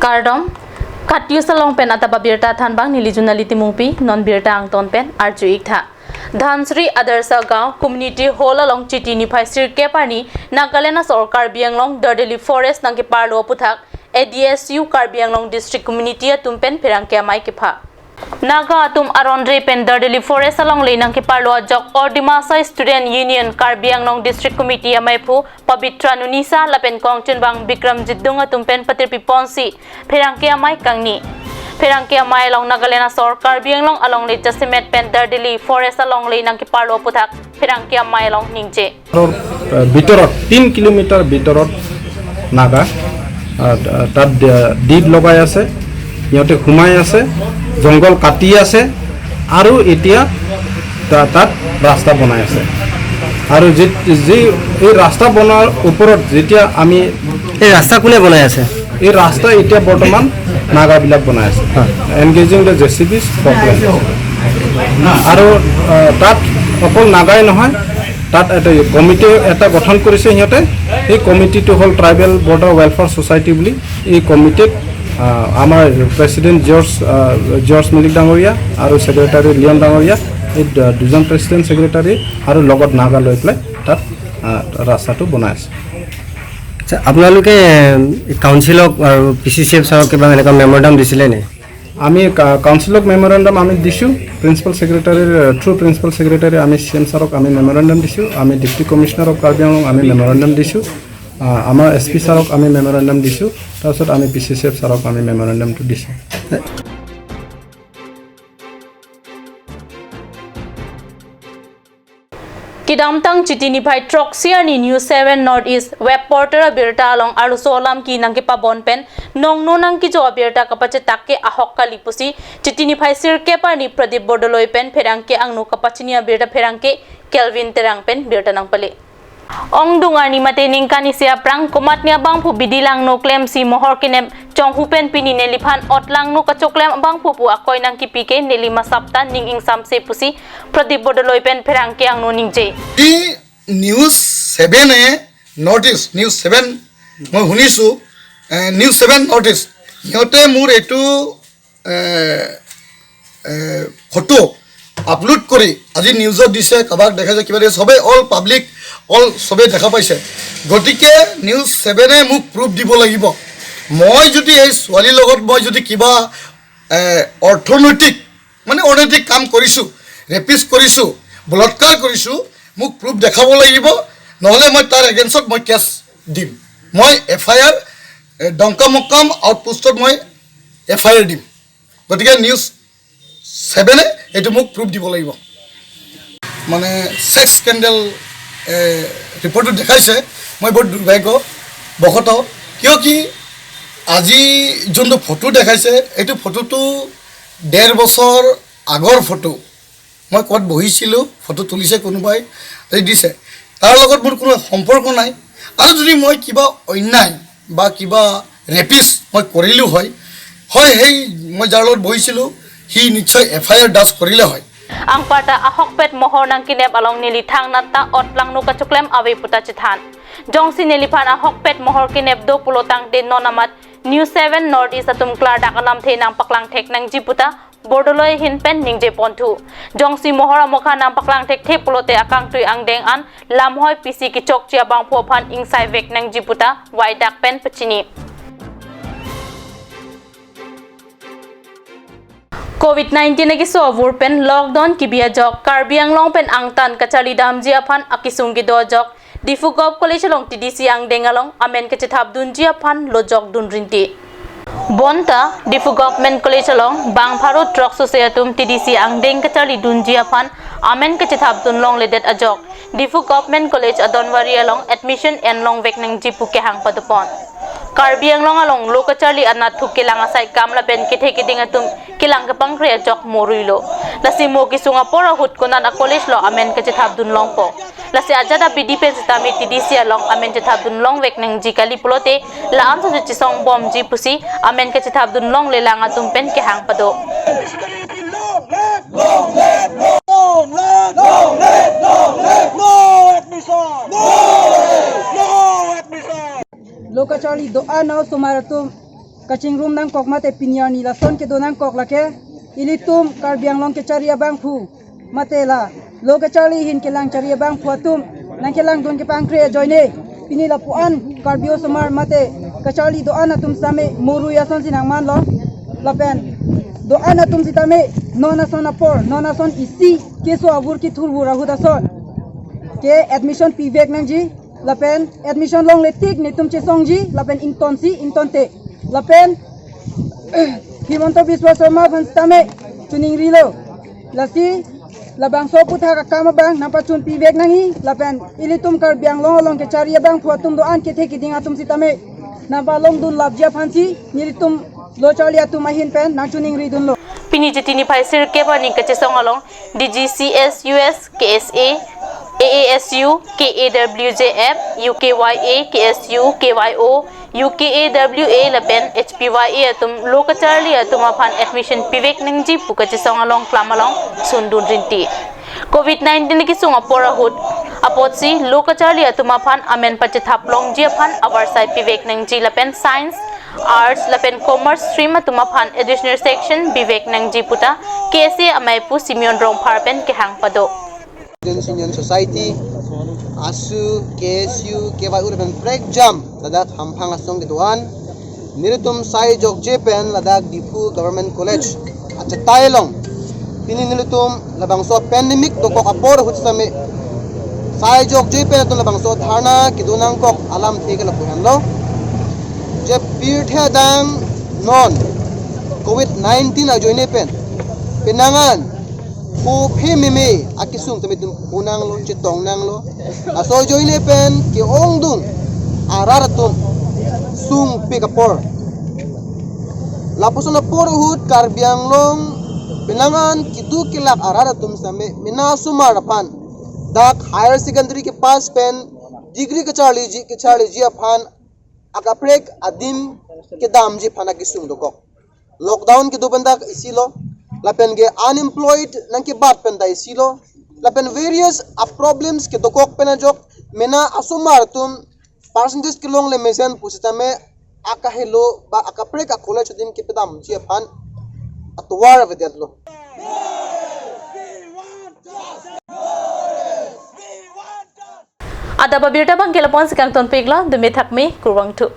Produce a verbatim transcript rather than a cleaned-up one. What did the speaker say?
Kardom, Kathiawar along pen adap abirta thanbang neli Junali Timungpi, non birta angton pen arju-ik tha. Dhansiri Adarsha Gaon Community Hall along Chiti niphai sirkep arni Nagaland asor Karbi Anglong Dardeli Forest nangkeparlo aputhak A D S U Karbi Anglong District Committee atum pen pherangke amei kepha. Naga atum aronre pen Dardeli Forest alongle nangkeparlo ajok All Dimasa Student Union Karbi Anglong District Committee ameiphu Pabitra Nunisa lapen kongchunbang Bikramjit Dung atum pen patirpi ponsi pherangke amei kangni. Pherangke amei along Nagaland asor Karbi Anglong alongle jasemet pen Dardeli Forest alongle nangkeparlo aputhak pherangke amei along ningje. আহ, ভিতৰত, তিন কিলোমিটাৰ ভিতৰত নাগা, আহ, তাত, আহ, ডিপ লগাই আছে, সিহঁতে সোমাই আছে, জংঘল কাটি আছে আৰু এতিয়া তা-, তাত ৰাস্তা বনাই আছে। আৰু যি, যি এই ৰাস্তা বনোৱাৰ ওপৰত যেতিয়া আমি এই ৰাস্তা কোনে বনাই আছে? এই ৰাস্তা এতিয়া বৰ্তমান নাগাবিলাক বনাই আছে। হয়। Engaging the J C Bs problem। আৰু, আহ, তাত অকল নাগাই নহয়, তাত এটা কমিটি এটা গঠন কৰিছে সিহঁতে। সেই কমিটিটো হ'ল Tribal Border Welfare Society বুলি। এই কমিটিত, আহ, আমাৰ প্ৰেচিডেণ্ট জৰ্জ, আহ, জৰ্জ মিলিক ডাঙৰীয়া আৰু ছেক্ৰেটাৰী লিয়ন ডাঙৰীয়া, এই দু-, দুজন প্ৰেচিডেণ্ট ছেক্ৰেটাৰী আৰু লগত নাগা লৈ পেলাই তাত, আহ, ৰাস্তাটো বনাই আছে। আচ্ছা, আপোনালোকে, এ, কাউন্সিলক আৰু পি চি চি এফ ছাৰক কিবা এনেকুৱা মেমৰেণ্ডাম দিছিলে নে? আমি কা-, কাউন্সিলক মেমৰেণ্ডাম আমি দিছোঁ, প্ৰিন্সিপাল ছেক্ৰেটাৰীৰ, এ, থ্ৰু প্ৰিন্সিপাল ছেক্ৰেটাৰী আমি চি এম ছাৰক আমি মেমৰেণ্ডাম দিছোঁ, আমি ডেপুটি কমিশ্যনাৰ অফ কাৰ্বি আংলং আমি মেমৰেণ্ডাম দিছোঁ, আ, আমাৰ এছ পি ছাৰক আমি মেমৰেণ্ডাম দিছোঁ, তাৰপিছত আমি পি চি চি এফ ছাৰক আমি মেমৰেণ্ডামটো দিছোঁ। Kedamtang Chiti niphai throksi arni News seven North East web portal abirta along arloso alam kenang kepabon pen nongno nangkejo abirta kapachetak ke ahok kali pusi Chiti niphai sirkep arni Pradip Bordoloi pen pherangke angno kapachini abirta pherangke Kelvin Terang pen birta nangpale. Ongdung arni mate ningkan isi aphrang komatne abangphu bidi langno klemsi mohor kenep chonghu pen pini neliphan ot langno kachoklem abangphu pu akoi nangkipi ke neli masapta ning ingsamse pusi Pradip Bordoloi pen pherangke angno ningje. এই নিউজ ছেভেনে, নৰ্থ ইষ্ট news seven, মই শুনিছোঁ, এ, news seven north ইষ্ট, সিহঁতে মোৰ এইটো, এ, এ, photo upload কৰি আজি নিউজত দিছে, কাৰোবাক দেখাইছে, কিবা দিছে, সবে অল পাব্লিক, অল সবে দেখা পাইছে। গতিকে নিউজ ছেভেনে মোক প্ৰুফ দিব লাগিব। মই যদি এই ছোৱালীৰ লগত মই যদি কিবা, এ, অৰ্থনৈতিক, মানে অনৈতিক কাম কৰিছোঁ, ৰেপিষ্ট কৰিছোঁ, বলাৎকাৰ কৰিছোঁ, মোক প্ৰুফ দেখাব লাগিব, নহ'লে মই তাৰ এগেইনষ্টত মই কেছ দিম। মই এফ আই আৰ, এ, ডংকামকাম আউটপোষ্টত মই এফ আই আৰ দিম। গতিকে নিউজ ছেভেনে এইটো মোক প্ৰুফ দিব লাগিব। মানে ছেক্স স্কেণ্ডেল, এ, ৰিপৰ্টটো দেখাইছে, মই বহুত দুৰ্ভাগ্যবশতঃ, কিয় কি আজি যোনটো ফটো দেখাইছে, এইটো ফটোটো ডেৰ বছৰ আগৰ ফটো। মই ক'ত বহিছিলোঁ, ফটো তুলিছে কোনোবাই, এই দিছে, তাৰ লগত মোৰ কোনো সম্পৰ্ক নাই। আৰু যদি মই কিবা অন্যায় বা কিবা ৰেপিষ্ট মই কৰিলোঁ হয়, হয়, সেই মই যাৰ লগত বহিছিলোঁ, সি নিশ্চয় এফ আই আৰ দাৰ্জ কৰিলে হয়। Anparta ahokpet mohor nangkenep along neli thangnat ta ot langno kachoklem ave puta chethan. Jongsi neliphan ahokpet mohor kenep do pulo tangte non amat News seven North East atum klardak alamthe nangpaklang thek nangji puta Bordoloi ahin pen ningje ponthu. Jongsi mohor amokha nangpaklang thekthe pulote akangtui angdeng an lamhoi pisi kechokche abangphu aphan ingsaivek nangji puta waidak pen pachini. Covid nineteen akeso avur pen lockdown kebi ajok Karbi Anglong pen angtan kacharli damji aphan akesung kedo ajok Diphu Govt College along T D C angdeng along amen kachethapdunji aphan lojokdun rinti. Bonta Diphu Government College along bang pharo throksi atum T D C angdeng kacharlidunji aphan amen kachethapdun longledet ajok Diphu Government College adonwari along admission enlongvek nangji pu kehang padopon. Karbi Anglong along lo kacharli anatthu kelang asai kam lapen kethe keding atum kelang kepangre ajok moruilo. Lasi mo kesung apor ahut konat a college lo amen kachethapdun longpo. Lasi ajat abidi pen sitame T D C along amen chethapdun longvek nangji kali pulote la-an sose chesongbomji pusi amen kachethapdun longlelang atum pen kehang pado. Long live, long live, long live, long live, long live, long live, long live, long live, long live. Lo kacharli do-an osomar atum kachingrum nangkok mate pini arni lason kedo nangkok lake ilitum Karbi Anglong kechari abangphu mate la lo kacharli ahin kelang chari abangphu atum nangkelangdun kepangkre ajoine pini lapu-an Karbi osomar mate kacharli do-an atum sitame morui asonsi nangmanlo lapen do-an atum sitame non ason apor non ason isi keso avur kethurvur ahut ason ke admission pivek nangji lapen admission longle tik netum chesongji lapen ingtonsi ingtonte lapen Himanta Biswa Sarma aphan sitame choningrilo. Lasi labangso aputhak akam abang nangpachun pivek nangji lapen ilitum Karbi Anglong along kechari abangphu atum do-an kethe keding atum sitame nangpalongdun lapji aphansi nelitum lo charli atum ahin pen nangchoningridunlo. Pini Chiti niphai sirkep arni kachesong along D G C S U S, K S A, A A S U, K A W J F, U K Y A, K S U, K Y O, U K A W A lapen H P Y A atum lo kacharli atum aphan admission pivek nangji pu kachesong along klam along sundun rinti. Covid nineteen kesung apor ahut apotsi lo kacharli atum aphan amen pachethap longji aphan avarsai pivek nangji lapen science, arts lapen commerce stream atum aphan additional section pivek nangji puta K S A amaipu Simeon Rongphar pen kehang pado. Students Union Society, asu, K S U, K Y O lapen prekjam ladak hamphang asong kedo-an nelitum sai jokje pen ladak Diphu Government College achetai along pini nelitum labangso pandemic dokok apor ahut sitame sai jokje pen atum labangso dharna kedo nangkok alamthe ke lapu henlo. Je pirthe adang non Covid nineteen ajoine pen penang an kophe meme akesung tame itum punanglo, chetongnanglo. Laso ajoine pen ke-ongdung arat atum sungpik apor. Lapuson apor ahut Karbi Anglong penang an kedo kelak arat atum sitame mena asomar aphan dak higher secondary kepass pen degree kacharliji kacharliji aphan akaprek adim kedamji aphan akesung dokok. Lockdown kedo pen dak isilo lapen ke unemployed nangkebat pen ta isilo lapen various a problems kedokok pen ajok mena asomar atum percentage kelongle mesen pusitame akahelo ba akaprek a college adim kepedamji aphan atovar avedetlo. Adap abirta abang ke lapu-an si kangtonpiklo, dumi thakmi, kurvangthu.